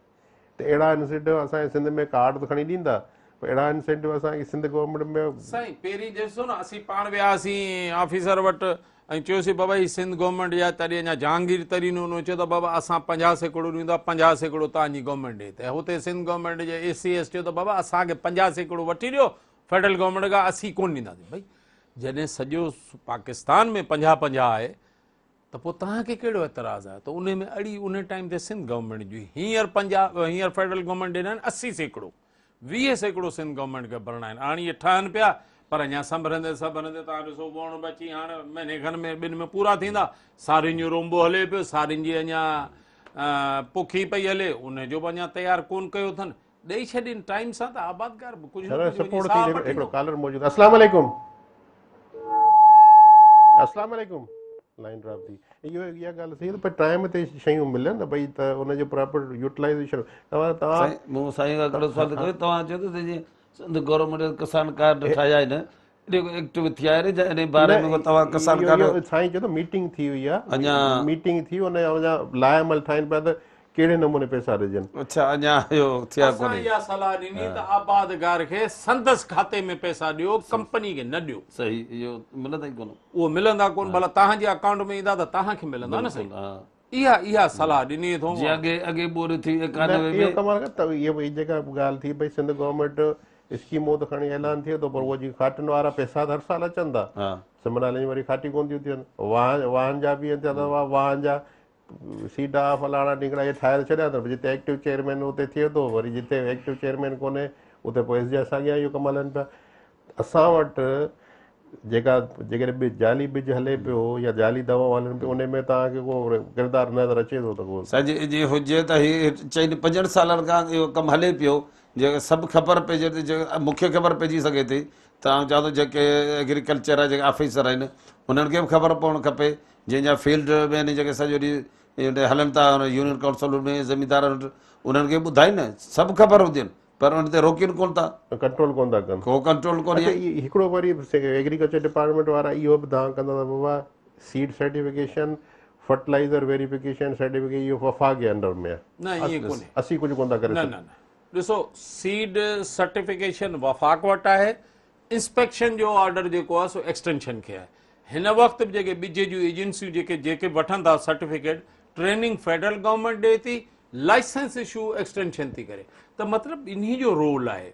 [SPEAKER 1] ته اهڙا انسينٽو اسان جي سنڌ ۾ ڪارڊ ته کڻي ڏيندا پر اهڙا انسينٽو اسان کي سنڌ گورنمينٽ ۾.
[SPEAKER 2] سائين پهرين ڏسو نه اسين پاڻ وياسين آفيسر وٽ ۽ چيوسين بابا هي سنڌ گورنمينٽ جا تڏهن اڃا جهانگير ترين هن چيو ته بابا اسان 50% ڏيون ٿا 50% توهان جي گورنمينٽ ڏي ته هتي سنڌ گورنمينٽ جي اي سي ايس چيو ته بابا اسان کي 50% وٺي ڏيو فيڊرل گورنمينٽ کان اسين ڪونه ڏينداسين. ڀئي جڏهن سڄو پاڪستان ۾ 50 50 آهي ته پوء توهان کي ڪهڙو اعتراض آهي ته انهي ۾ اڙي انهي ٽائيم تي سنڌ گورنمينٽ جي هينئر پنجاب هينئر فيڊرل گورنمينٽ ڏنا آهن 80%، 20% سنڌ گورنمينٽ کي ڀرڻا آهن. هاڻي اهي ٺهن پيا پر اڃا سنڀرندي سنڀرندي توهان ڏسو ووڻ به اچي هاڻ مهيني کن ۾ ٻن ۾ پورا ٿيندا. سارين جو رونبو هلي پيو، سارين جي اڃا پوکي پئي هلي، انهي جو به اڃا تيار ڪون ڪيو اٿن. ڏئي ڇڏين ٽائيم سان ته آبادگار به ڪجهه نه ڪجهه وڃي ساهه پٽيندو.
[SPEAKER 1] هڪڙو ڪالر موجود. السلام عليڪم. السلام عليڪم. لائن ڊراپ ٿي. اهو اها ڳالهه صحيح ته ٽائيم تي شيون ملن نه ڀئي ته ان جو پراپر يوٽيلائيزيشن توهان توهان
[SPEAKER 3] سائين مون سائين کان هڪڙو سوال ڪيو توهان چيو ته جي سنڌ گورنمينٽ ڪسان ڪارڊ ٺاهيا آهن ان ڪو ايڪٽو ٿي آهي نه ان باري ۾ توهان ڪسان ڪارڊ
[SPEAKER 1] سائين چيو ته ميٽنگ ٿي هئي آهي اڃا ميٽنگ ٿي ان اڃا لاء عمل ٺاهين پيا ته ڪهڙي نموني پئسا ڏجن.
[SPEAKER 3] اڇا اڃا اهو ٿيا
[SPEAKER 2] ڪونهي. اسان اها صلاح ڏني ته آبادگار کي سندس کاتي ۾ پئسا ڏيو ڪمپني کي نه ڏيو.
[SPEAKER 3] صحيح اهو ملندا ئي ڪونه.
[SPEAKER 2] اهو ملندا ڪونه ڀلا توهان جي اڪائونٽ ۾ ايندا ته توهان کي ملندا نه سائين. اها اها صلاح ڏني اٿئون.
[SPEAKER 3] جيئن اڳي اڳي ٻوڏ ٿي 91 ۾.
[SPEAKER 1] اهو ڪمال ته اهو جيڪا ڳالهه ٿي ڀئي سنڌ گورنمينٽ اسڪيمون ته کڻي اعلان ٿئي ٿو پر اهو جيڪي کاٽن وارا پئسا ته هر سال اچن ٿا. سمنالي جي وري کاٽي ڪونه ٿيون ٿين. واهن جا به ٿين ٿا واهن جا سيڊا فلاڻا ڍينگڙا اهي ٺاهي ته ڇڏيا اٿن پر جتي ايڪٽو چيئرمين اتي ٿئي ٿو وري جتي ايڪٽو چيئرمين ڪونهي اتي پوء ايس جي ساڳيا اهو ڪم هلن پيا. اسان وٽ جيڪا جيڪڏهن به جعلي ٻج هلي پيو يا جعلي دوائون هلن پيون ان ۾ توهان کي ڪو ڪردار نظر اچي ٿو ته ڪو.
[SPEAKER 3] سائين جي جي هجي ته هي چئن پنجن سالن کان اهو ڪم هلي پيو جي سڀ خبر پئجي ٿي جي مون کي خبر پئجي سگهي ٿي ته آئون چوان ٿو جيڪي ايگريڪلچر جا جيڪي آفيسر آهن انهن کي به خبر پوڻ کپي جنهن جا فيلڊ ۾ آهن جيڪي سڄو ڏينهن هلن ٿا يونين ڪائونسلن ۾ زميندارن وٽ انهن کي ٻڌائين نه سڀ خبر هوندي آهن پر ان تي روڪين ڪونه ٿا.
[SPEAKER 1] ڪنٽرول ڪونه ٿا ڪن.
[SPEAKER 3] ڪو ڪنٽرول ڪونهي.
[SPEAKER 1] اڇا هڪڙو وري ايگريڪلچر ڊپارٽمينٽ وارا اهو به دانهن ڪندا ته بابا seed certification fertiliser verification certification اهو وفاق جي انڊر ۾ آهي.
[SPEAKER 2] نه ائين ڪونهي.
[SPEAKER 1] اسين ڪجهه ڪونه ٿا ڪري
[SPEAKER 2] سگهون. نه نه نه ڏسو سيڊ سرٽيفڪيشن وفاق وٽ آهي انسپيڪشن جو آرڊر جيڪو آهي سو ايڪسٽينشن کي آهي. هن وقت به جيڪي ٻج جون ايجنسيون جيڪي جيڪي وٺن ٿا سرٽيفڪيٽ ٽريننگ فيڊرل گورنمينٽ ڏئي ٿي لائسنس اشو ايڪسٽينشن ٿي ڪري ته مطلب ٻنهي جو رول آهي.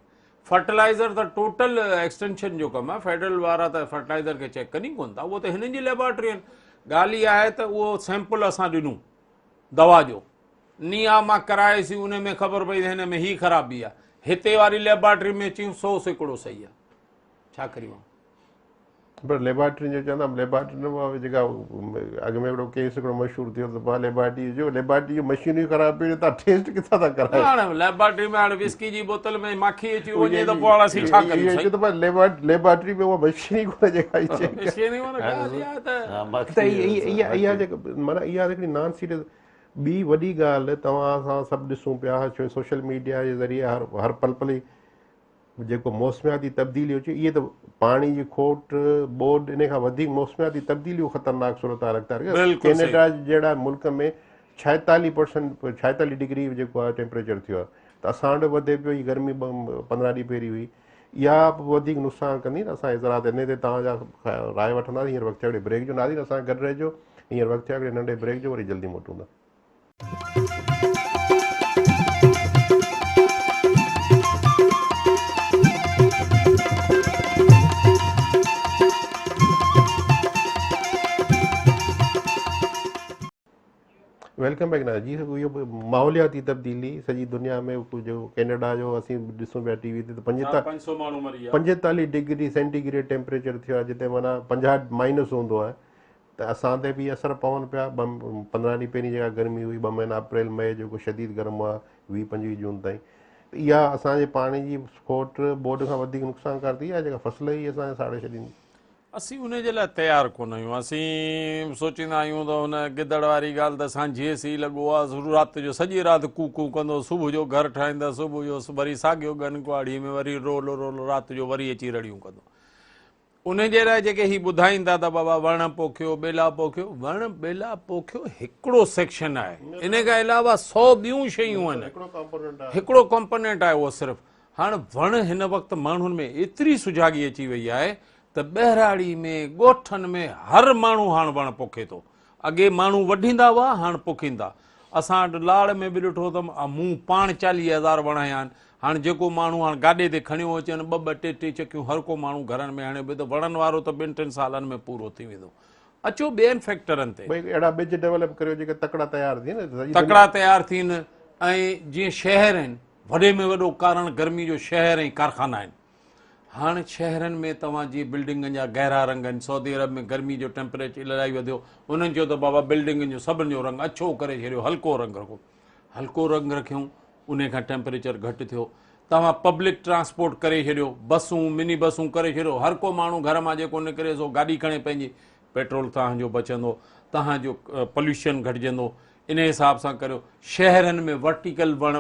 [SPEAKER 2] فرٽيلائزر ته ٽوٽل ايڪسٽينشن جو ڪم آهي فيڊرل وارا ته فرٽيلائزر کي چيڪ ڪن ئي ڪونه ٿا اهو ته هنن جي ليبارٽري آهن. ڳالهه اها آهي ته اهو سيمپل اسان ڏنو دوا جو نيا مان ڪرايوسين ان ۾ خبر پئي ته هن ۾ هي خرابي آهي هتي واري ليبارٽري ۾ چيون 100% صحيح آهي ڇا ڪريون.
[SPEAKER 1] پر ليبارٽري جو چوندا ليبارٽري ۾ جيڪا اڳ ۾ هڪڙو ڪيس هڪڙو مشهور ٿيو ته ڀا ليبارٽري جو ليبارٽري جو مشين ئي خراب پئي تان ٽيسٽ ڪٿان ٿا ڪرايو.
[SPEAKER 2] هاڻي ليبارٽري ۾ هاڻي وسڪي جي بوتل ۾ ماکي اچي وڃي ته پوء هاڻي اسين ڇا ڪريون سائين.
[SPEAKER 1] ته ليبارٽري ۾ اها مشين ئي ڪونه جيڪا هي چيڪ
[SPEAKER 2] مشين ئي ڪونه ڳالهه اها
[SPEAKER 1] ته ته اها اها جيڪا معنيٰ اها هڪڙي نان سيريس ٻي وڏي ڳالهه توهان اسان سڀ ڏسون پيا ڇو سوشل ميڊيا جي ذريعي هر هر پل پل جيڪو موسمياتي تبديليون اچي اهي ته پاڻي جي کوٽ ٻوڏ ان کان وڌيڪ موسمياتي تبديليون خطرناڪ صورتحال اختيار ڪئي. ڪينيڊا جهڙا ملڪ ۾ 46 پرسنٽ 46 ڊگري جيڪو آهي ٽيمپريچر ٿيو آهي ته اسان وٽ وڌي پيو هي گرمي 15 ڏينهن پهرين هئي اها به وڌيڪ نقصان ڪندي نه اسان زراعت ان تي توهان جا راء وٺنداسين هينئر وقت ٿيو هڪڙي بريڪ جو ناظرين اسان گڏ رهجو هينئر وقت ٿيو هڪڙي ننڍي بريڪ جو وري جلدي موٽون ٿا. Welcome back ناظرين جي اهو ماحولياتي تبديلي سڄي دنيا ۾ جو ڪينيڊا جو اسين ڏسون پيا ٽي وي تي ته 45 ڊگري سينٽي گريڊ ٽيمپريچر ٿيو آهي جتي معنيٰ 50 مائنس هوندو آهي ته اسان تي به اثر پون پيا. 15 ڏينهن پهرين جيڪا گرمي هئي، ٻه مهينا اپريل مئي جيڪو شديد گرم هئا، 20 25 جون تائين ته اها اسان جي پاڻي جي کوٽ ٻوڏ کان وڌيڪ نقصانڪار ٿي آهي جيڪا فصل ئي اسان جا ساڙي ڇڏيندي.
[SPEAKER 2] اسين انهي جي لاء تيار ڪونه آهيون. اسين سوچيندا آهيون ته هن گدڙ واري ڳالهه ته سانجهيء سين لڳو آ، رات جو سڄي رات ڪو ڪو ڪندو، صبح جو گهر ٺاهيندس، صبح جو وري ساڳيو ڳن ڪهاڙيء ۾ وري رول رول رات جو وري اچي رڙيون ڪندو. انهي جي لاء جيڪي هي ٻڌائين ٿا ته بابا وڻ پوکيو، ٻيلا پوکيو، وڻ ٻيلا پوکيو هڪڙو سيڪشن آهي، انهي کان علاوه سو ٻيون شيون آهن، هڪڙو ڪمپونينٽ آهي اهو صرف. هاڻ وڻ هن وقت ماڻهن ۾ ايتري سجاڳي اچي وئي آهي ته ٻهراڙي ۾ ڳوٺن ۾ هر ماڻهو هاڻ وڻ پوکي ٿو. اڳي ماڻهو وڍيندا هئا هاڻ پوکين ٿا. اسان وٽ لاڙ ۾ به ڏٺو اٿم مون پاڻ 40 هزار وڻ هنيا آهن. هاڻ جيڪو ماڻهو هاڻ گاڏي تي کڻيو اچن ٻه ٻه ٽي ٽي چڪيون هر ڪو ماڻهو گهرن ۾ هڻي پيو ته وڻن وارو ته ٻن ٽن سالن ۾ پورو ٿي ويندو. اچو ٻين فيڪٽرن تي.
[SPEAKER 1] ڀئي اهڙا ٻج ڊولپ ڪريو جيڪي تڪڙا تيار ٿين.
[SPEAKER 2] تڪڙا تيار ٿين ۽ جيئن شهر آهن وڏي ۾ وڏو ڪارڻ گرمي جو شهر ۽ ڪارخانا آهن. هاڻ شهرن ۾ توهان جي بلڊنگن جا گهرا رنگ آهن، سعودي عرب ۾ گرمي جو ٽيمپريچر الائي وڌيو، انهن چيو ته بابا بلڊنگن جو سڀن جو رنگ اڇو ڪري ڇڏيو، هلڪو رنگ رکو، هلڪو رنگ رکيون انهي کان ٽيمپريچر گهٽ ٿيو، توهان پبلڪ ٽرانسپورٽ ڪري ڇڏيو، بسون مني بسون ڪري ڇڏيو، هر ڪو ماڻهو گهر مان جيڪو نڪري سو گاڏي کڻي پنهنجي، پيٽرول توهان جو بچندو، توهان جو پوليوشن گهٽجندو، انهي حساب سان ڪريو، شهرن ۾ ورٽيڪل وڻ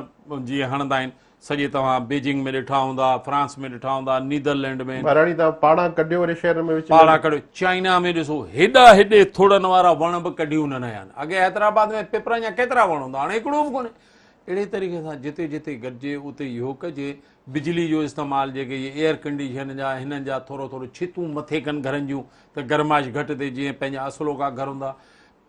[SPEAKER 2] جيئن هڻندا آهن، سڄي توهان بيجنگ ۾ ڏٺا هوندا، فرانس ۾ ڏٺا هوندا، نيدرلينڊ ۾.
[SPEAKER 1] ٻهراڙي تان پاڙان ڪڍيو وري شهر ۾ وچ ۾.
[SPEAKER 2] پاڙان ڪڍيو، چائنا ۾ ڏسو هيڏا هيڏي ٿڙن وارا وڻ به ڪڍي انهن هنيا آهن. اڳي حيدرآباد ۾ پپرن جا ڪيترا وڻ هوندا هاڻي هڪڙو به ڪونهي. اهڙي طريقي سان جتي جتي گڏجي اتي اهو ڪجي. بجلي جو استعمال جيڪي اهي ايئر ڪنڊيشن جا هنن جا ٿورو ٿورو ڇتون مٿي ڪن گهرن جون ته گرمائش گهٽ ٿئي جيئن پنهنجا اصلوڪا گهر هوندا.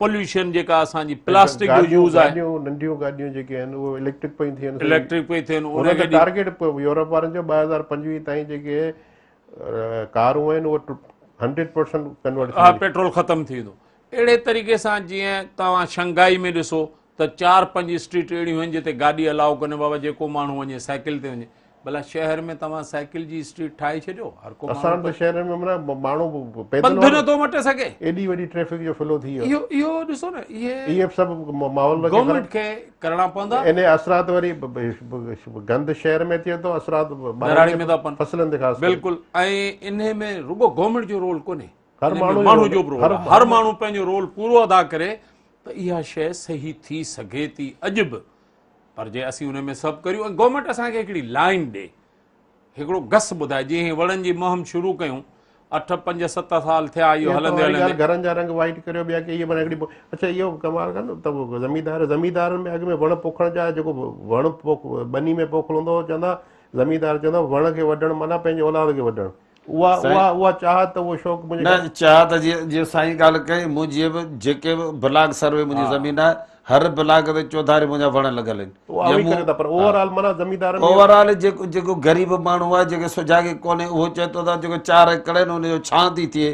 [SPEAKER 2] پوليوشن جيڪا اسان جي پلاسٽڪ جو يوز آهي.
[SPEAKER 1] گاڏيون ننڍيون گاڏيون جيڪي آهن اهي اليڪٽرڪ پيون ٿين.
[SPEAKER 2] اليڪٽرڪ پيون ٿين
[SPEAKER 1] ان جو ٽارگيٽ يورپ وارن جو 2025 تائين جيڪي ڪارون آهن اهي 100% ڪنورٽ ٿي
[SPEAKER 2] وينديون. پيٽرول ختم ٿي ويندو. اهڙي طريقي سان جيئن توهان شنگهائي ۾ ڏسو ته چار پنج اسٽريٽ اهڙيون آهن جتي گاڏي الاؤ ڪونهي بابا جيڪو ماڻهو وڃي سائيڪل تي وڃي. ڀلا شهر ۾ توهان سائيڪل جي اسٽريٽ ٺاهي ڇڏيو هر ڪو
[SPEAKER 1] اسان وٽ ته شهرن ۾ معنيٰ ماڻهو پيدل
[SPEAKER 2] پنڌ نٿو مٽي سگهي.
[SPEAKER 1] ايڏي وڏي ٽريفڪ جو فلو ٿي ويو.
[SPEAKER 2] اهو ڏسو نه اهي
[SPEAKER 1] اهي سڀ ماحول کي
[SPEAKER 2] گورنمينٽ کي ڪرڻا پوندا.
[SPEAKER 1] انهي اثرات وري گند شهر ۾ ٿئي ٿو اثرات
[SPEAKER 2] ٻهراڙي ۾ ٿا پون
[SPEAKER 1] فصلن تي خاص
[SPEAKER 2] ڪري. بلڪل ۽ انهي ۾ رڳو گورنمينٽ جو رول ڪونهي
[SPEAKER 1] هر ماڻهو
[SPEAKER 2] جو به رول آهي هر ماڻهو پنهنجو رول پورو ادا ڪري ته اها شيء صحيح ٿي سگهي ٿي اڄ به. پر جي اسين ان ۾ سڀ ڪريون ۽ گورنمينٽ اسان کي هڪڙي لائين ڏي، هڪڙو گس ٻڌائي، جيئن هي وڻن جي مهم شروع ڪيون، اٺ پنج ست سال ٿيا اهو هلندي هلندي.
[SPEAKER 1] گهرن جا رنگ وائيٽ ڪريو ٻيا ڪي اهي معنيٰ هڪڙي اڇا اهو ڪمال ڪن ته زميندار زميندارن ۾ اڳ ۾ وڻ پوکڻ جا جيڪو وڻ پوک ٻني ۾ پوکڻ هوندو هو چوندا زميندار چوندا وڻ کي وڍڻ معنيٰ پنهنجي اولاد کي وڍڻ. اها اها اها چاهت اهو شوق منهنجي
[SPEAKER 3] نه چاهت جي جي سائين ڳالهه ڪئي منهنجي به جيڪي به بلاڪ سروي منهنجي زمين آهي هر بلاڪ تي چوڌاري منهنجا وڻ لڳل آهن
[SPEAKER 1] اها اوهين ڪريو ٿا پر اوور آل معنيٰ زميندارن
[SPEAKER 3] اوور آل جيڪو جيڪو غريب ماڻهو آهي جيڪي سجاڳي ڪونهي اهو چئي ٿو ته جيڪو چار ايڪڙ آهن ان جو ڇانء ٿي ٿئي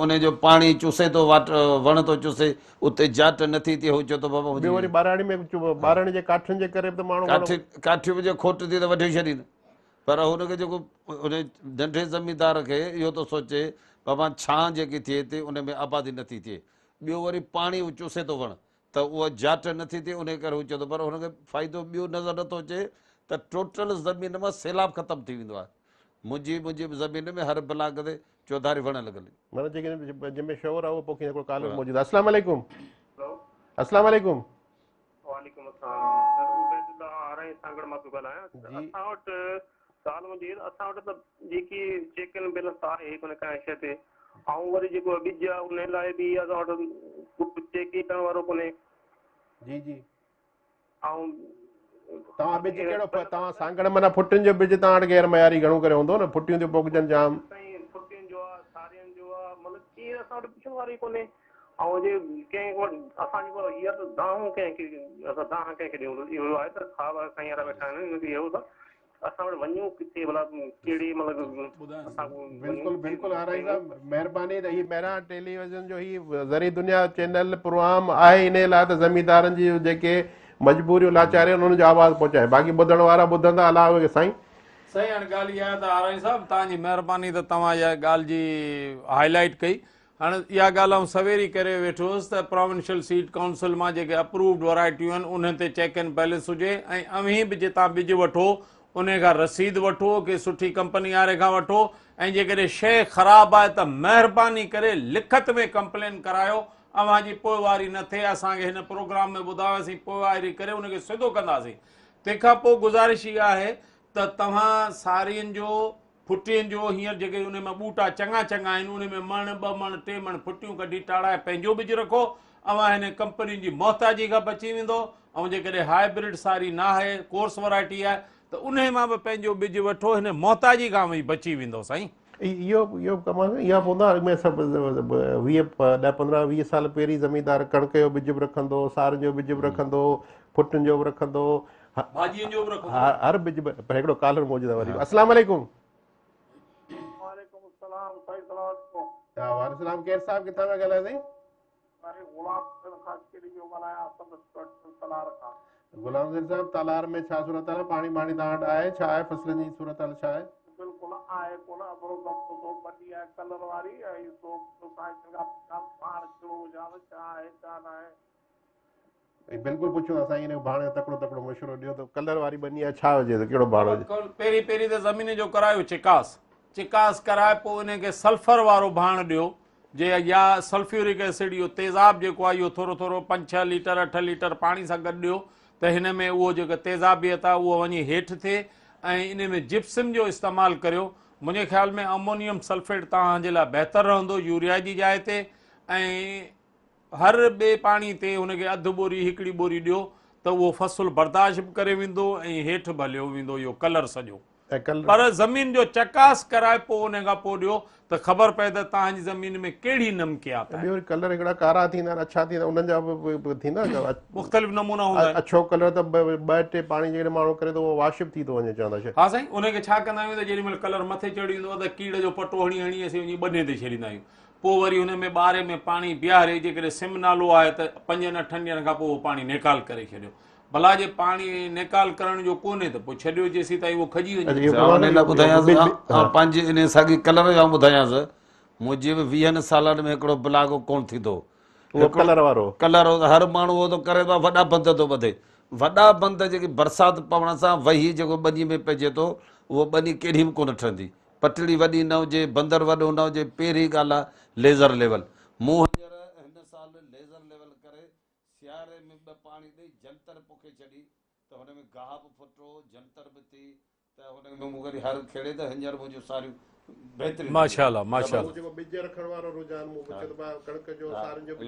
[SPEAKER 3] ان جو پاڻي چوسي ٿو واٽ وڻ ٿو چوسي اتي جاٽ نٿي ٿئي هو چئي ٿو بابا
[SPEAKER 1] ٻيو وري ٻهراڙي ۾ ٻارڻ جي ڪاٺين جي ڪري به ته ماڻهو
[SPEAKER 3] ڪاٺي ڪاٺيون به جي کوٽ ٿي ته وڍيو ڇڏين پر هن کي جيڪو ان ننڍي زميندار کي اهو ٿو سوچي بابا ڇانء جيڪي ٿئي ٿي ان ۾ آبادي نٿي ٿئي ٻيو وري پاڻي هو چوسي ٿو وڻ ته اها جاٽ نٿي ٿئي ان ڪري هو چئي ٿو پر هن کي فائدو ٻيو نظر نٿو اچي ته ٽوٽل زمين مان سيلاب ختم ٿي ويندو آهي منهنجي منهنجي زمين ۾ هر بلاڪ تي چوڌاري وڻ لڳل آهن.
[SPEAKER 1] معنيٰ جيڪي جنهن ۾ شعور آهي اهو پوکي هڪڙو ڪالر موجود آهي السلام عليڪم السلام عليڪم.
[SPEAKER 4] وعليڪم السلام سر عبيد الله آرائين سانگهڙ مان پيو ڳالهايان اسان وٽ سوال منهنجو اهو ته اسان وٽ ته جيڪي چيڪ اينڊ بيلنس آهي ڪونه ڪنهن شيء تي ۽ وري جيڪو ٻج آهي ان لاء به اسان وٽ ڪو چيڪ ئي ڪرڻ وارو ڪونهي.
[SPEAKER 1] جي جي.
[SPEAKER 4] ۽
[SPEAKER 1] توهان ٻج ڪهڙو توهان سانگهڙ معنيٰ ڦٽين جو ٻج توهان وٽ غير معياري گهڻو ڪري هوندو نه ڦٽيون ٿيون پوکجن جام.
[SPEAKER 4] سائين ڦٽين جو آهي سارين جو آهي مطلب ڪير اسان وٽ پڇڻ وارو ئي ڪونهي. ۽ جي ڪنهن وٽ اسان جيڪو هي آهي ته دانهون ڪنهن کي اسان دانهن ڪنهن کي ڏيون اهو آهي ته صاحب سائين وارا ويٺا آهن انهن کي اهو ته اسان وٽ وڃون ڪٿي ڀلا ڪهڙي مطلب اسان
[SPEAKER 1] بلڪل بلڪل آرائي صاحب مهرباني ته هي مهراڻ ٽيليويزن جو هي زرعي دنيا چينل پروگرام آهي انهي لاء ته زميندارن جي جيڪي مجبوريون لاچاريون انهن جو آواز پهچائي باقي ٻڌڻ وارا ٻڌندا الله کي سائين
[SPEAKER 2] سائين هاڻي ڳالهه اها آهي ته آرائي صاحب توهان جي مهرباني ته توهان اها ڳالهه جي هائي لائيٽ ڪئي. هاڻ اها ڳالهه آئون سوير ئي ڪري ويٺو هوس ته پراونشل سيڊ ڪائونسل مان جيڪي اپرووڊ ورائٽيون آهن انهن تي چيڪ اينڊ بيلنس هجي ۽ اوهين به جتان ٻج وٺو انهي کان رسيد وٺو ڪي سٺي ڪمپني واري کان وٺو ۽ جيڪڏهن شيء خراب آهي ته مهرباني ڪري لکت ۾ ڪمپلين ڪرايو اوهان جي پوئواري نه ٿئي اسان کي هن پروگرام ۾ ٻڌايو اسين پوئواري ڪري ان کي سڌو ڪنداسين تنهن کان پوء گذارش اها آهي ته توهان سارين جو ڦٽين جو هينئر جيڪي انهي مان ٻوٽا چڱا چڱا آهن، انهي ۾ مڻ، ٻه مڻ، ٽي مڻ ڦٽيون ڪڍي ٽاڙائي پنهنجو ٻج رکو. اوهان هنن ڪمپنين جي محتاجي کان بچي ويندؤ ۽ جيڪڏهن هائبرڊ ساري نه آهي، ڪورس ورائٽي آهي ته انهي مان به پنهنجو ٻج وٺو، هن محتاجي کان اوهين بچي ويندؤ سائين.
[SPEAKER 1] اهو اهو به ڪم آهي اها به هوندا اڳ ۾ سڀ 20 10 15 20 سال پهرين زميندار ڪڻڪ جو ٻج به رکندو هو، سارين جو ٻج به رکندو هو، ڦٽين جو به رکندو هو،
[SPEAKER 2] ڀاڄين جو به رکندو.
[SPEAKER 1] هر ٻج پر هڪڙو ڪالر موجود آهي وري السلام عليڪم.
[SPEAKER 5] وعليڪم السلام سائين سلام عليڪم.
[SPEAKER 1] ها وعليڪم السلام ڪير صاحب ڪٿان پيا ڳالهايو سائين.
[SPEAKER 5] سائين غلام حسين خاصخيلي پيو ڳالهايان سب انسپيڪٽر تلار کان.
[SPEAKER 1] غلام حسين صاحب تلار ۾ ڇا صورتحال آهي پاڻي ٻاڻي توهان وٽ آهي ڇا آهي فصلن جي صورتحال ڇا آهي.
[SPEAKER 5] بلڪل آهي ڪونه ابرو دمڪو ٿو ٻني آهي ڪلر واري ۽ سو سائين جن کان پڇان ڀاڻ ڪهڙو هجان ڇا آهي ڇا ناهي.
[SPEAKER 1] ۽ بلڪل پڇو ٿا سائين ان ڀاڻ جو تڪڙو تڪڙو مشورو ڏيو ته ڪلر واري ٻني آهي ڇا هجي ته ڪهڙو ڀاڻ هجي.
[SPEAKER 2] پهرين پهرين ته زمين جو ڪرايو چڪاس چڪاس ڪرائي پوء ان کي سلفر وارو ڀاڻ ڏيو جي يا سلفيورڪ ايسڊ اهو تيزاب جيڪو آهي اهو ٿورو ٿورو پنج ڇهه ليٽر اٺ ليٽر پاڻي سان گڏ ڏيو ته هن ۾ اهو جيڪو تيزابيت آهي اهو وڃي هيٺ ٿئي ۽ ان ۾ جپسم جو استعمال ڪريو منهنجي خيال ۾ امونيم سلفيٽ توهان جي لاء بهتر رهندو يوريا جي جاء تي ۽ هر ٻئي پاڻي تي هن کي اڌ ٻوري هڪڙي ٻوري ڏيو ته اهو فصل برداشت به ڪري ويندو ۽ هيٺ به هليو ويندو اهو ڪلر سڄو. پر زمين جو چڪاس ڪرائي پوء ان کان پوء ڏيو ته خبر پئي ته توهان جي زمين ۾ ڪهڙي نمڪيات آهي.
[SPEAKER 1] ٻيو وري ڪلر هڪڙا ڪارا ٿيندا آهن اڇا ٿيندا آهن انهن جا به ٿيندا
[SPEAKER 2] مختلف نمونا هوندا آهن.
[SPEAKER 1] اڇو ڪلر ته ٻه ٽي پاڻي جيڪڏهن ماڻهو ڪري ٿو اهو واش به ٿي ٿو وڃي چوندا شايد.
[SPEAKER 2] ها سائين ان کي ڇا ڪندا آهيون ته جيڏي مهل ڪلر مٿي چڙهي ويندو آهي ته ڪيڙ جو پٽو هڻي هڻي اسين وڃي ٻني تي ڇڏيندا آهيون پوء وري ان ۾ ٻاري ۾ پاڻي بيهاري جيڪڏهن سم نالو آهي ته پنجن اٺن ڏينهن کان پوء اهو پاڻي نيڪال ڪري ڇڏيو. ڀلا جي پاڻي نيڪال ڪرڻ جو ڪونهي ته پوء ڇڏيو جيسيتائين اهو کڄي وڃي.
[SPEAKER 3] آئون انهي لاء ٻڌايانس آئون پنهنجي انهي ساڳي ڪلر جو آئون ٻڌايانس منهنجي به ويهن سالن ۾ هڪڙو بلاڪ ڪونه ٿيندو
[SPEAKER 1] اهو ڪلر وارو.
[SPEAKER 3] ڪلر هر ماڻهو اهو ٿو ڪري ته وڏا بند ٿو ٻڌي وڏا بند جيڪي برسات پوڻ سان وهي جيڪو ٻني ۾ پئجي ٿو اهو ٻني ڪيڏي به ڪونه ٺهندي پٽڙي وڏي نه هجي، بندر وڏو نه هجي، پهرين ڳالهه آ ليزر ليول. مون هينئر هن سال ليزر ليول ڪري سياري ۾ ٻه پاڻي ڏئي جنتر پوکي ڇڏي ته هن ۾ گاهه به ڦٽو، جنتر به ٿي ته هن ۾ مون وري هر کيڙي ته هينئر منهنجون ساريون بهترين ٿي
[SPEAKER 2] ماشاء الله ماشاء
[SPEAKER 1] الله. جيڪو ٻج رکڻ وارو رجحان مون پڇيو ته ڀاء ڪڻڪ جو سارين جو ٻج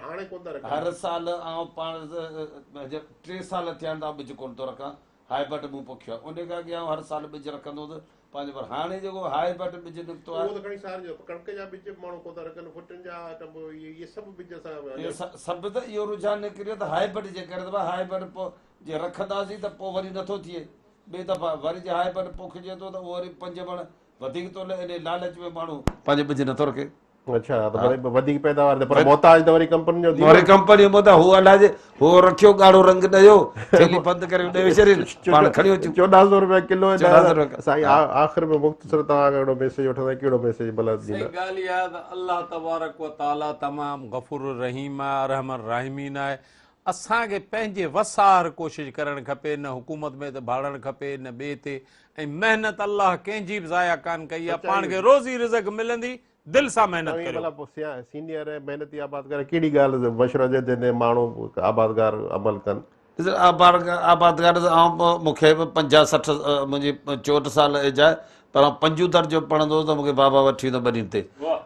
[SPEAKER 1] هاڻي ڪونه ٿا رکن.
[SPEAKER 3] هر سال آئون پاڻ ٽي سال ٿيا آهن ته آئون ٻج ڪونه ٿو رکان هائبرڊ مون پوکيو آهي ان کان اڳي آئون هر سال ٻج رکندو هوس پنهنجو پر هاڻي جيڪو هائبرڊ ٻج نڪتو آهي.
[SPEAKER 1] اهو ته کڻي سارين جو پر ڪڻڪ جا ٻج به ماڻهو ڪونه ٿا رکن ڦٽن جا ٽنبو اهي سڀ ٻج اسان
[SPEAKER 3] اهي سڀ ته اهو رجحان نڪري ويو ته هائبرڊ جي ڪري ته ڀاء هائبرڊ پوء جي رکنداسين ته پوء وري نٿو ٿئي ٻئي دفعا وري جي هائبرڊ پوکجي ٿو ته اهو وري پنج مڻ وڌيڪ ٿو لهي انهي لالچ ۾ ماڻهو پنهنجو ٻج نٿو رکي.
[SPEAKER 1] اڇا ته وري وڌيڪ پيداوار ته پر محتاج ته وري ڪمپنين جو ٿيندو.
[SPEAKER 3] وري ڪمپني جو محتاج هو الاء جي هو رکيو ڳاڙهو رنگ ڏيو ٿيلهي بند ڪري ڏيو ڇڏين پاڻ کڻي اچون.
[SPEAKER 1] 1400 روپيا ڪلو سائين آخر ۾ مختصر توهان کان هڪڙو ميسيج وٺندا ڪهڙو ميسيج ڀلا ڏيندا.
[SPEAKER 2] سائين ڳالهه اها آهي ته الله تبارڪ و تعالي تمام غفور الرحيم آهي ارحم الراحمين آهي اسان کي پنهنجي وس آهر ڪوشش ڪرڻ کپي نه حڪومت ۾ ته ڀاڙڻ کپي نه ٻئي تي ۽ محنت الله ڪنهن جي به ضايع ڪانه ڪئي آهي پاڻ کي روزي رزق ملندي دل سان محنت
[SPEAKER 1] توهين
[SPEAKER 2] ڪريو.
[SPEAKER 1] ڀلا سينيئر ۽ محنتي آبادگار ڪهڙي ڳالهه مشورو ڏيو جنهن تي ماڻهو آبادگار عمل ڪن.
[SPEAKER 3] ڏس آبادگار ڏس آئون به مون کي به 50 60 منهنجي 64 سال ايج آهي پر آئون پنجون درجو پڙهندو هوس ته مون کي بابا وٺي ويندو ٻنين تي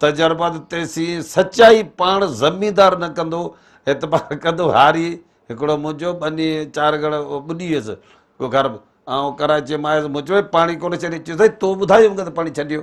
[SPEAKER 3] تجربا ته تيسين سچائي پاڻ زميندار نه ڪندو اعتبار ڪندو هاري هڪڙو منهنجو ٻني چار گهڙ ٻڏي ويس ڪو گهر آئون ڪراچيء مان آيس، مون چيو پاڻي ڪونه ڇڏي، چيو سائين تو ٻڌايو مون کي ته پاڻي ڇڏيو.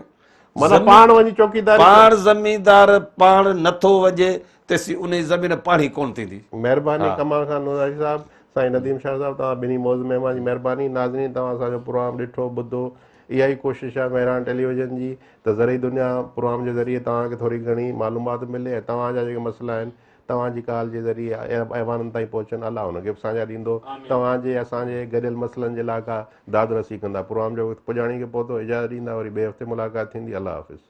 [SPEAKER 1] معنيٰ پاڻ وڃي چوڪيداري ڪر.
[SPEAKER 3] پاڻ زميندار پاڻ نٿو وڄي تيسين انهي زمين پاڻي ڪونه ٿيندي.
[SPEAKER 1] مهرباني ڪمال خان نوزائي صاحب، سائين نديم شاهه صاحب توهان ٻنهي معزز مهمان جي مهرباني. ناظرين توهان اسان جو پروگرام ڏٺو ٻڌو اها ئي ڪوشش آهي مهراڻ ٽيليويزن جي ته زرعي دنيا پروگرام جي ذريعي توهان کي ٿوري گهڻي معلومات ملي ۽ توهان جا جيڪي مسئلا آهن توهان جي ڪال جي ذريعي ايوانن تائين پهچن الله ان کي به ساڃاهه ڏيندو توهان جي اسان جي گڏيل مسئلن جي لاء ڪا داد رسي ڪندا پروگرام جو وقت پڄاڻي کي پهتو اجازت ڏيندا وري ٻئي هفتي ملاقات ٿيندي الله حافظ.